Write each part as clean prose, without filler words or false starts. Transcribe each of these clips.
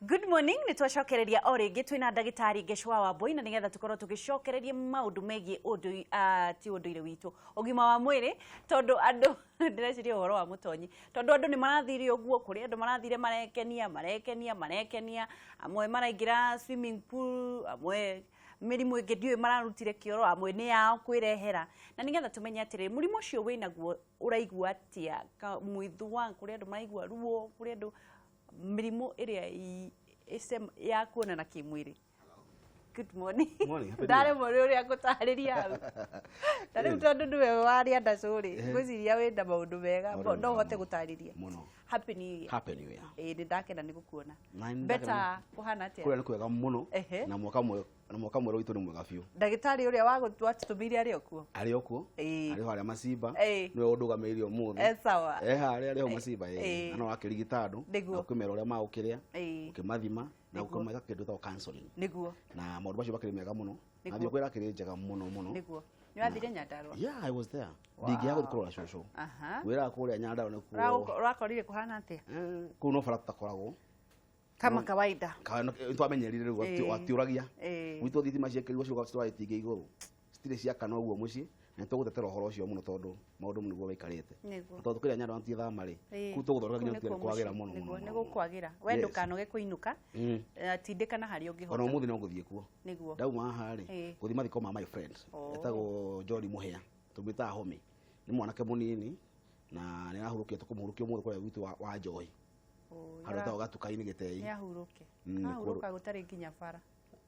Good morning, nä twacokereria o rĩngĩ twĩna ndagĩtarĩ Ngecwa wa Mbui na nĩgetha tũkorwo tũgĩcokereria maũndũ megiĩ ti ũndũire witũ, ũgima wa mwĩrĩ, tondũ andũ ndĩreciria ũhoro wa mũtonyi, tondũ andũ nĩ marathire ũguo, kũrĩ andũ marathire marekenia marekenia marekenia, amwe maraingĩra swimming pool, amwe mĩrimũ ĩngĩ ndiũĩ mararutire kĩoro, amwe nĩ yao kwĩrehera, na nĩgetha tũmenye atĩrĩrĩ, mũrimũ ũcio wĩnaguo ũraigua atĩa, mwĩthũa, kũrĩ andũ maraigua ruo, kũrĩ andũ mĩrimũ ĩrĩa ya kuonana kĩmwĩrĩ. Good morning. Morning, happy New Year. Ndaremwo nĩ ũrĩa ngũtarĩria hau. Na rĩu tondũ nĩwe warĩa ndacũ rĩ, ngwĩciria wĩna maũndũ mega, Maũndũ no ũhote mega. Gũtarĩria. Mũno. Happy New Year. Happy New Year. Ĩĩ, nĩ ndakena nĩ gũkuona. Na nĩ Better ndakena. kũhana atĩa? Kũrĩa nĩ kwega mũno. Na mwaka mwerũ, na mwaka mwerũ witũ nĩ mwega biũ. Ndagĩtarĩ ũrĩa watũtũmĩire arĩ o kuo? Arĩ o kuo. Arĩ o harĩa Macimba. Nĩwe ũndũgamĩrĩire ũmũthĩ. E sawa. E harĩa arĩ ho Macimba, ĩĩ. Na no akĩrigita andũ. Na ũkĩmera ũrĩa magũkĩrĩa. Ũkĩmathima na ũkĩmeka kĩndũ gĩtagwo counseling. Na maũndũ macio makĩrĩ mega mũno. Na thigũkũ ĩrakĩrĩ njega mũno mũno. Nĩguo. Nĩ wathire Nyandarua? Yeah, I was there. Ndingĩaga gũthiĩ kũrora cũcũ. Wĩraga kũrĩa Nyandarua nĩkuo. Ũrakorire kũhana atĩa? Kũu no bara tũtakoragwo. Kama kawaida. Twamenyerire rĩu watiũragia. Gwitũ thitima ciekĩrirwo ciũka citwara itingĩ igũrũ. Citirĩ ciakana ũguo mũciĩ na nĩtũgũtetera ũhoro ũcio mũno tondũ maũndũ nĩguo maikarĩte. Na tondũ kũrĩa Nyandarua tũtithama rĩ, kũu tũgũthondeka Kũu nginya nĩkuo tũtige kwagĩra mũciĩ. Mũno mũno Nĩguo, mũno. nĩ gũkwagĩra. We ndũkanoge kũinũka. Tindĩkana harĩa Ona ũngĩhota. ũmũthĩ no ngũthiĩ kuo. Ndauma haha rĩ, ngũthiĩ mathiko ma my friend. Etagwo John Mũhĩa, tũmwĩtaga Homi. Nĩ mwanake mũnini na nĩ arahurũkire, tũkũmũhurũkia ũmũthĩ kũrĩa gwitũ wa Njohi. Handũ hetagwo Gatuka-inĩ Gĩtei. Nĩ ahurũke. Nĩkuo. Ahurũka gũtarĩ nginya bara.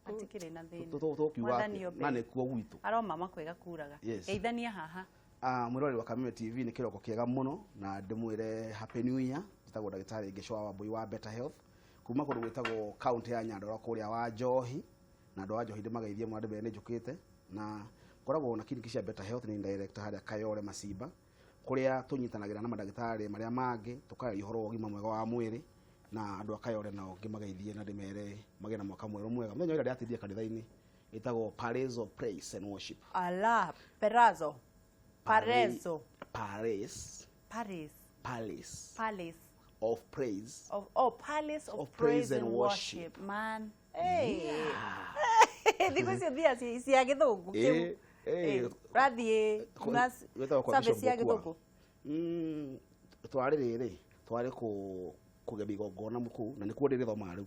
Hatikĩrĩ na thĩna. Tũkiuga Mwathani atĩ, o mbere. na nĩkuo gwitũ. Aroma makwega kuraga. Geithania haha. Ah, mwĩroreri wa Kameme TV, nĩ kĩroko kĩega mũno na ndĩmwĩre Happy New Year. Njĩtagwo ndagĩtarĩ Ngĩcwa Wambui wa Better Health kuma kũndũ gwĩtagwo kaunti ya Nyandarua kũrĩa wa Njohi, na andũ a Njohi ndĩmageithie mũno, ndĩmere nĩ njũkĩte na ngoragwo na kiriniki cia Better Health, nĩ director harĩa Kayole Macimba, kũrĩa tũnyitanagĩra na mandagĩtarĩ marĩa mangĩ tũkararia ũhoro wa ũgima mwega wa mwĩrĩ, na andũ a Kayole nao ngĩmageithie na ndĩmere magĩe na mwaka mwerũ mwega. Mũthenya ũrĩa ndĩratindire kanitha-inĩ ĩtagwo Palace of Praise and Worship. Ala, Perazo. Parezo. Palace. Paris. Palace. Palace. Of Praise. Of, oh, Palace of of Praise Praise and and Worship. Worship. Man. Hey. Thikũ icio thia cia gĩthũngũ kĩu. Ũrathiĩ Gwĩtagwo kwa service Bishop ya Mokua. gĩthũngũ. Twarĩ rĩrĩ, twarĩ kũgemia igongona kũu na nĩkuo ndĩrĩthomaga rĩu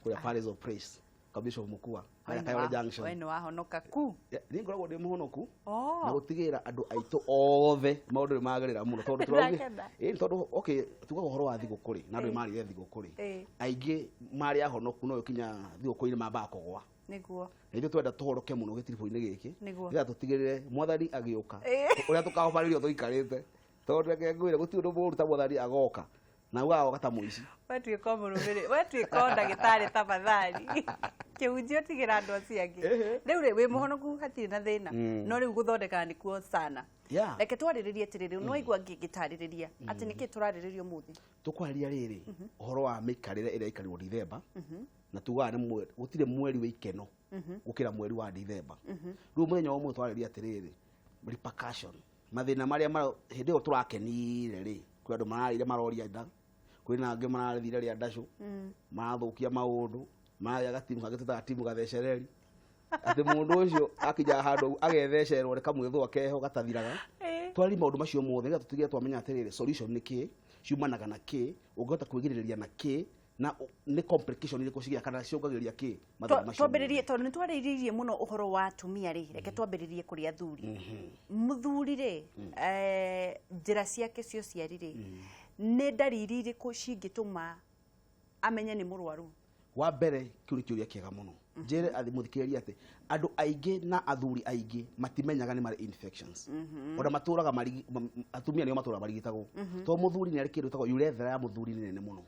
kũrĩa Palace of Praise kwa Bishop Mokua harĩa Kayole Junction. We nĩ wahonoka ku. Yeah, niĩ ngoragwo ndĩ mũhonoku Oh. na gũtigĩrĩra andũ aitũ othe maũndũ nĩ magĩrĩra mũno tondũ Ndakena. Ĩĩ, tondũ okay, tugaga ũhoro wa thigũkũ rĩ, na andũ nĩ marĩire thigũkũ rĩ, aingĩ marĩ ahonoku no kinya thigũkũ-inĩ mambaga kũgwa. Na ithuĩ twenda tũhoroke mũno gĩtiribũ-inĩ gĩkĩ nĩgetha tũtigĩrĩre mwathani agĩũka ũrĩa tũkahobanĩrio tũikarĩte, tondũ reke ngwĩre, gũtirĩ ũndũ mũũru ta mwathani agoka na augaga agoka ta mũici. We tuĩka o mũrũmĩrĩri, we tuĩka o ndagĩtarĩ tafadhali. Kĩhunjio tigĩra andũ acio angĩ. Rĩu rĩ, wĩ mũhonoku, hatirĩ na thĩna. No rĩu gũthondeka nĩkuo sana. Reke twarĩrĩrie atĩrĩrĩ, no waigua ngĩtarĩrĩria atĩ nĩkĩ tũrarĩrĩria ũmũthĩ? Tũkwarĩria rĩrĩ ũhoro wa mĩikarĩre ĩrĩa ĩikarirwo Dithemba, na tugaga nĩ gũtirĩ mweri wa ikeno gũkĩra mweri wa Dithemba. Rĩu mũthenya wa ũmũthĩ twarĩria atĩrĩrĩ, repercussion, mathĩna marĩa hĩndĩ ĩyo tũrakenire rĩ, kwĩ andũ mararĩire maroria nda, kwĩna angĩ marathire rĩa ndacũ marathũkia maũndũ, maragĩa gatimu kangĩ tũtaga timu gathecereri, atĩ mũndũ ũcio akinya handũ agethecerwo nĩ kamwĩthũa keho gatathiraga. Twari maũndũ macio mothe nĩgetha tũtigĩre twamenya atĩrĩrĩ, solution nĩ kĩ, ciumanaga na kĩ, ũngĩhota kwĩgirĩrĩria na kĩ, na nĩ complication irĩkũ cigĩa kana ciongagĩrĩria kĩ mathĩna macio Twambĩrĩrie mothe. Tondũ nĩ twarĩrĩirie mũno ũhoro wa atumia rĩ, reke twambĩrĩrie kũrĩ athuri. Mũthuri rĩ, njĩra ciake cia ũciari rĩ, nĩ ndariri irĩkũ cingĩtũma amenye nĩ mũrwaru? Wa mbere, kĩu nĩ kĩũria kĩega mũno. Njĩre athi mũthikĩrĩria atĩ andũ aingĩ na athuri aingĩ matimenyaga nĩ marĩ infections. Ona matũraga atumia nĩo matũraga marigitagwo, tondũ mũthuri nĩ arĩ kĩndũ gĩtagwo urethra ya mũthuri nĩ nene mũno.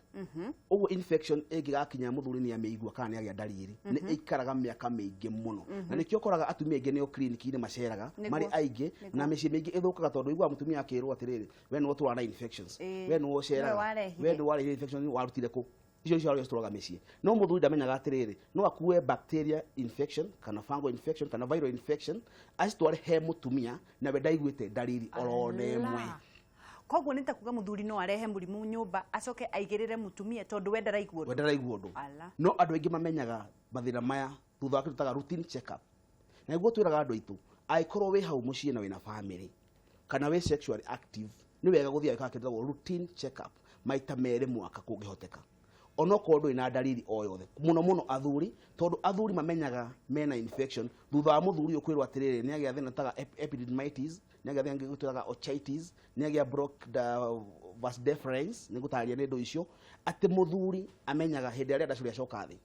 Ũguo infection ĩngĩgakinya mũthuri nĩ amĩigua kana nĩ agĩa ndariri, nĩ ĩikaraga mĩaka mĩingĩ mũno, na nĩkĩo ũkoraga atumia aingĩ nĩo clinic-inĩ maceraga marĩ aingĩ, na mĩciĩ mĩingĩ ĩthũkaga tondũ ũiguaga mũtumia akĩrwo atĩrĩrĩ, "We nĩwe ũtũraga na infections, we nĩwe ũceraga, Nĩwe warehire. we nĩwe warehire infection, warutire kũ?" Icio icio arĩa citũraga mĩciĩ, no mũthuri ndamenyaga atĩrĩrĩ, no akue bacteria infection kana fungal infection kana viral infection acitware he mũtumia, nawe ndaiguĩte ndariri oro ona ĩmwe. Ala. Koguo nĩ ta kuga mũthuri no arehe mũrimũ nyũmba acoke aigĩrĩre mũtumia tondũ we ndaraigua ũndũ. We ndaraigua ũndũ. Ala. No andũ aingĩ mamenyaga mathĩna maya thutha wa kĩndũ taga routine check up. Na nĩguo twĩraga andũ aitũ, angĩkorwo wĩ hau mũciĩ na wĩna family kana wĩ sexually active, nĩ wega gũthiĩ gwĩka kĩndũ gĩtagwo routine check up maita merĩ mwaka kũngĩhoteka, onokorwo ndũrĩ na ndariri o yothe. Mũno mũno athuri, tondũ athuri mamenyaga mena infection thutha wa mũthuri ũyũ kwĩrwo atĩrĩrĩ, nĩ agĩa thĩna taga epididymitis, nĩ agĩa thĩna ĩngĩ twĩtaga orchitis, nĩ agĩa blocked vas deferens. Nĩ ngũtarĩria nĩ ndũ icio, atĩ mũthuri amenyaga hĩndĩ ĩrĩa arenda acoka thĩ,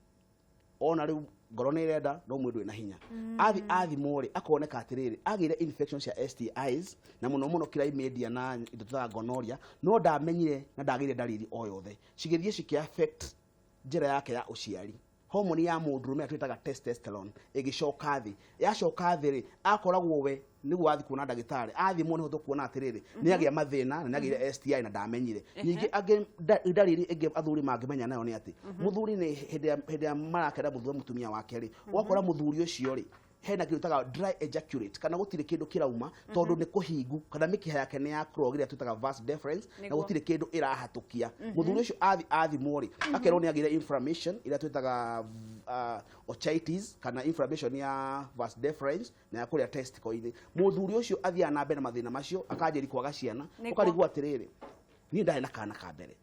ona rĩu ngoro nĩ ĩrenda no mwĩrĩ ndũrĩ na hinya. Athi athimwo rĩ, akoneka atĩrĩrĩ, agĩire infection cia STIs na mũno mũno chlamydia na indo ta gonorrhea, no ndamenyire na ndagĩire ndariri o yothe. Cigĩthiĩ cikĩ affect njĩra yake ya ũciari, homoni ya mũndũrũme ĩrĩa twĩtaga testosterone ĩgĩcoka thĩ. Yacoka thĩ rĩ, akoragwo we nĩguo athiĩ kuona ndagĩtarĩ, athimwo nĩho tũkuona atĩrĩrĩ, nĩ agĩa mathĩna na nĩ agĩire STI na ndamenyire. Ningĩ angĩ ndariri ĩngĩ athuri mangĩmenya nayo nĩ atĩ mũthuri nĩ hĩndĩ ĩrĩa marakena mũthuri mũtumia wake rĩ, ũgakora mũthuri ũcio rĩ, hena kĩndũ twĩtaga dry ejaculate, kana gũtirĩ kĩndũ kĩrauma tondũ nĩ kũhingu, kana mĩkiha yake nĩ ya clog ĩrĩa twĩtaga vas deferens, na gũtirĩ kĩndũ ĩrahatũkia. Mũthuri ũcio athi athimwo rĩ, akerwo nĩ agĩire inflammation ĩrĩa twĩtaga orchitis, kana inflammation ya vas deferens na ya kũrĩa testicle-inĩ. Mũthuri ũcio athiaga na mbere na mathĩna macio, akanjĩri kwaga ciana. Ũkarigwo atĩrĩrĩ, niĩ ndarĩ na kana ka mbere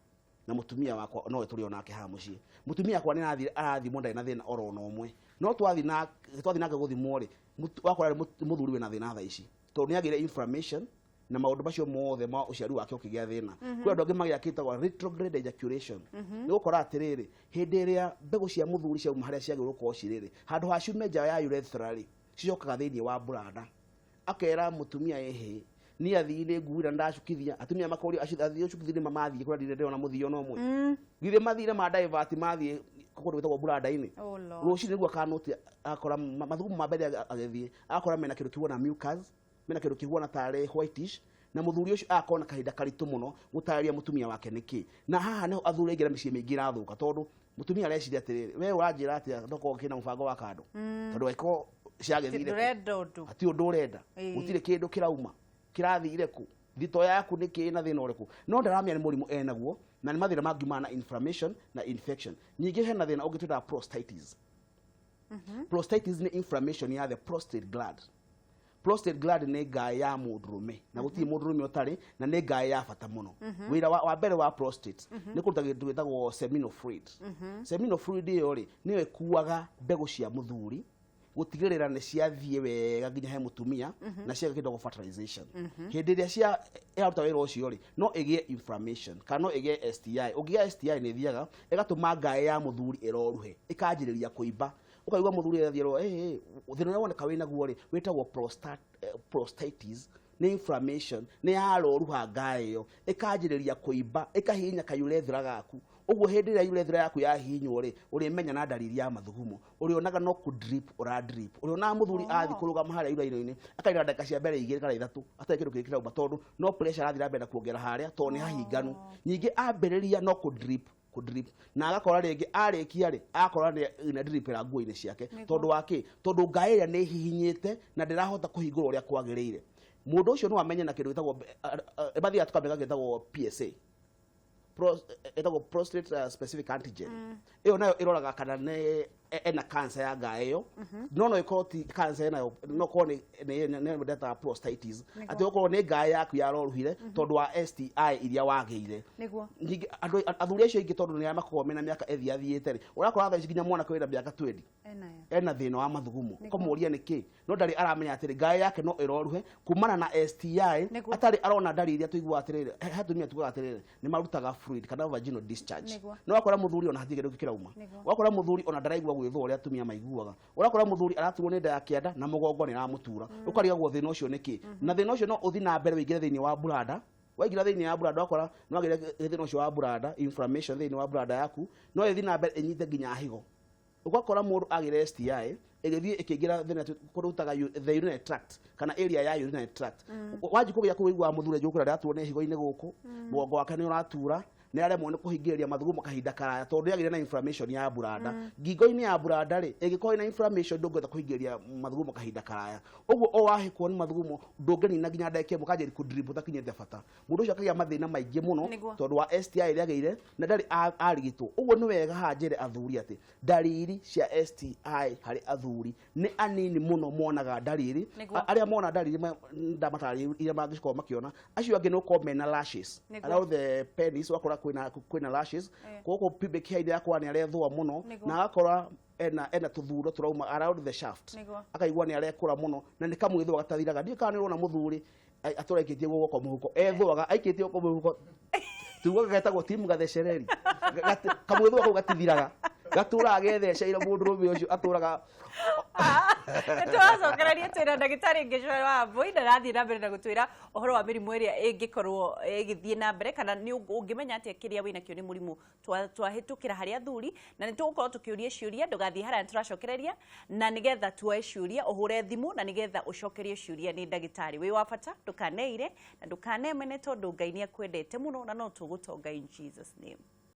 na mũtumia wakwa nowe tũrĩ onake haha mũciĩ, mũtumia wakwa nĩ arathire arathimwo, ndarĩ na thĩna oro ona ũmwe, no twathiĩ nake gũthimwo rĩ, wakora nĩ mũthuri wĩna thĩna thaa ici tondũ nĩ agĩire inflammation na maũndũ macio mothe ma ũciari wake ũkĩgĩa thĩna. Kwĩ andũ angĩ magĩa kĩtagwo retrograde ejaculation. Nĩ gũkora atĩrĩrĩ, hĩndĩ ĩrĩa mbegũ cia mũthuri ciauma harĩa ciagĩrĩirwo gũkorwo cirĩ rĩ, handũ ha ciume nja ya urethra rĩ, cicokaga thĩinĩ wa bladder. Akera mũtumia, ĩhĩ, niĩ athii nĩ nguira ndacukithia. Atumia makoria, athii ũcukithia nĩ mathiĩ kũrĩa? Ndirĩ ndĩrona mũthio no ũmwe. Githĩ mathire ma divert mathiĩ kũndũ gwĩtagwo bladder-inĩ? Oh Lord. Rũcinĩ nĩguo akanũtia, akora mathugumo ma mbere agĩthiĩ akora mena kĩndũ kĩhuana mucus, mena kĩndũ kĩhuana tarĩ whitish, na mũthuri ũcio agakorwo na kahinda karitũ mũno gũtarĩria mũtumia wake nĩkĩ. Na haha nĩho athuri aingĩ na mĩciĩ mĩingĩ ĩrathũka, tondũ mũtumia areciria atĩrĩrĩ, we ũranjĩra atĩa ndokorwo kĩna mũbango wa kando, tondũ angĩkorwo ciagĩthire kũ? Ndũrenda ũndũ. Hatirĩ ũndũ ũrenda. Gũtirĩ kĩndũ kĩrauma, kĩrathire kũ? Thito yaku nĩ kĩ na thĩna ũrĩkũ? No ndaramenya nĩ mũrimũ enaguo na nĩ mathĩna mangiumana na inflammation na infection. Ningĩ hena thĩna ũngĩ twĩtaga prostatitis. Prostatitis nĩ inflammation ya the prostate gland. Prostate gland nĩ ngaĩ ya mũndũrũme, na gũtirĩ mũndũrũme ũtarĩ na, nĩ ngaĩ ya bata mũno. Wĩra wa mbere wa prostate nĩ kũruta kĩndũ gĩtagwo seminal fluid. Seminal fluid ĩyo rĩ, nĩyo ĩkuaga mbegũ cia mũthuri gũtigĩrĩra nĩ ciathiĩ wega nginya he mũtumia na ciaga kĩndũ fertilization. Hĩndĩ ĩrĩa cia ĩraruta wĩra ũcio rĩ, no ĩgĩe inflammation kana no ĩgĩe STI. Ũngĩgĩa STI, nĩ ĩthiaga ĩgatũma ngaĩ ya mũthuri ĩroruhe, ĩkanjĩrĩria kũimba. Ũkaigua mũthuri athiĩ ro hey, thĩna ũrĩa woneka wĩnaguo rĩ, wĩtagwo prostatitis, nĩ inflammation, nĩ yaroruha ngaĩ ĩyo, ĩkanjĩrĩria kũimba, ĩkahihinya kayurethra gaku. Ũguo hĩndĩ ĩrĩa urethra yaku yahihinywo rĩ, ũrĩmenya na ndariri ya mathugumo, ũrĩonaga no kũ drip ũra drip. Ũrĩonaga mũthuri athiĩ kũrũgama harĩa uraino-inĩ, akaira ndagĩka cia mbere 2 kana 3 atarĩ kĩndũ kĩngĩ kĩrauma, tondũ no pressure arathiĩ na mbere na kuongerera harĩa, tondũ nĩ hahinganu. Ningĩ ambĩrĩria no kũ drip, kũ drip, na agakora rĩngĩ arĩkia rĩ, akora nĩ ina dripĩra nguo-inĩ ciake. Tondũ wa kĩ? Tondũ ngaĩ ĩrĩa nĩ hihinyĩte na ndĩrahota kũhingũra ũrĩa kwagĩrĩire. Mũndũ ũcio no amenye na kĩndũ gĩtagwo, mathiaga tũkamenya gĩtagwo PSA, ĩtagwo prostate specific antigen. Ĩyo nayo ĩroraga kana nĩ ena cancer ya ngaĩ ĩyo. No ĩkorwo ti cancer ĩnayo, no korwo nĩ ndetaga prostatitis, atĩ ũkorwo nĩ ngaĩ yaku yaroruhire tondũ wa STI iria wagĩire. Ningĩ andũ athuri acio aingĩ, tondũ nĩ arĩa makoragwo mena mĩaka ĩthiĩ athiĩte rĩ, ũrakora thaa ici nginya mwanake wĩna mĩaka 20 Enayo. Ena thĩna wa mathugumo. Ũkamũria nĩkĩ, no ndarĩ aramenya atĩrĩ, ngaĩ yake no ĩroruhe kumana na STI. Atarĩ arona ndariri iria tũiguaga atĩrĩrĩ, he atumia tugaga atĩrĩrĩ, nĩ marutaga fluid kana vaginal discharge. No wakora mũthuri ona hatirĩ kĩndũ kĩrauma. Wakora mũthuri ona ndaraigua gwĩthũa ũrĩa atumia maiguaga. Ũrakora mũthuri araturwo nĩ nda ya kĩanda na mũgongo nĩ aramũtura. Ũkarigagwo thĩna ũcio nĩkĩ, na thĩna ũcio no ũthi na mbere ũingĩre thĩinĩ wa bladder. Waingĩra thĩinĩ wa bladder, wakora no wagĩre thĩna ũcio wa bladder inflammation thĩinĩ wa bladder yaku, no ĩthi na mbere ĩnyite nginya higo. Ũgakora mũndũ agĩre STI ĩgĩthiĩ ĩkĩingĩra thĩna kũndũ gwĩtaga the urinary tract, kana area ya urinary tract. Wanji kũgĩa kũu, ũiguaga mũthuri anjĩ gũkĩra, ndĩraturwo nĩ higo-inĩ gũkũ, mũgongo wake nĩ ũratura. Nĩ aremwo nĩ kũhingĩrĩria mathugumo kahinda karaya tondũ nĩ agĩire na inflammation ya bladder. Ngingo-inĩ ya bladder rĩ, ĩngĩkorwo ĩna inflammation, ndũngĩhota kũhingĩrĩria mathugumo kahinda karaya. Ũguo o wahĩkwo nĩ mathugumo, ndũngĩnina nginya ndagĩka 1, kanjĩri kũdrip ũtakinyĩte bata. Mũndũ ũcio akagĩa mathĩna maingĩ mũno tondũ wa STI ĩrĩa agĩire na ndarĩ arigitwo. Ũguo nĩ wega haha njĩre athuri atĩ ndariri cia STI harĩ athuri nĩ anini mũno monaga ndariri. Arĩa mona ndariri ndamatarĩria iria mangĩkorwo makĩona. Acio angĩ nĩ gũkorwo mena rashes around the penis, ũgakora kwĩna rashes gũkũ pubic hair yakwa, nĩ arethũa mũno na agakora ena tũthuro tũrauma around the shaft. Akaigua nĩ arekũra mũno na nĩ kamwĩthũa gatathiraga. Ndiũĩ kana nĩ ũrona mũthuri atũra aikĩtie guoko mũhuko, ethũaga aikĩtie guoko mũhuko, tugaga getagwo timu gathecereri. Kamwĩthũa kau gatithiraga, gatũraga getheceire. Mũndũrũme ũcio atũraga. Tũracokereria twĩna ndagĩtarĩ Ngĩcwa wa Mbui na arathiĩ na mbere na gũtwĩra ũhoro wa mĩrimũ ĩrĩa ĩngĩkorwo ĩgĩthiĩ na mbere kana nĩ ũngĩmenya atĩa kĩrĩa wĩnakĩo nĩ mũrimũ. Twahĩtũkĩra harĩ athuri na nĩ tũgũkorwo tũkĩũria ciũria. Ndũgathiĩ haraya, nĩ tũracokereria na nĩgetha tuoe ciũria, ũhũre thimũ na nĩgetha ũcokerie ciũria nĩ ndagĩtarĩ. Wĩ wa bata, ndũkaneire na ndũkanemene tondũ Ngai nĩ akwendete mũno na no tũgũtonga in Jesus name.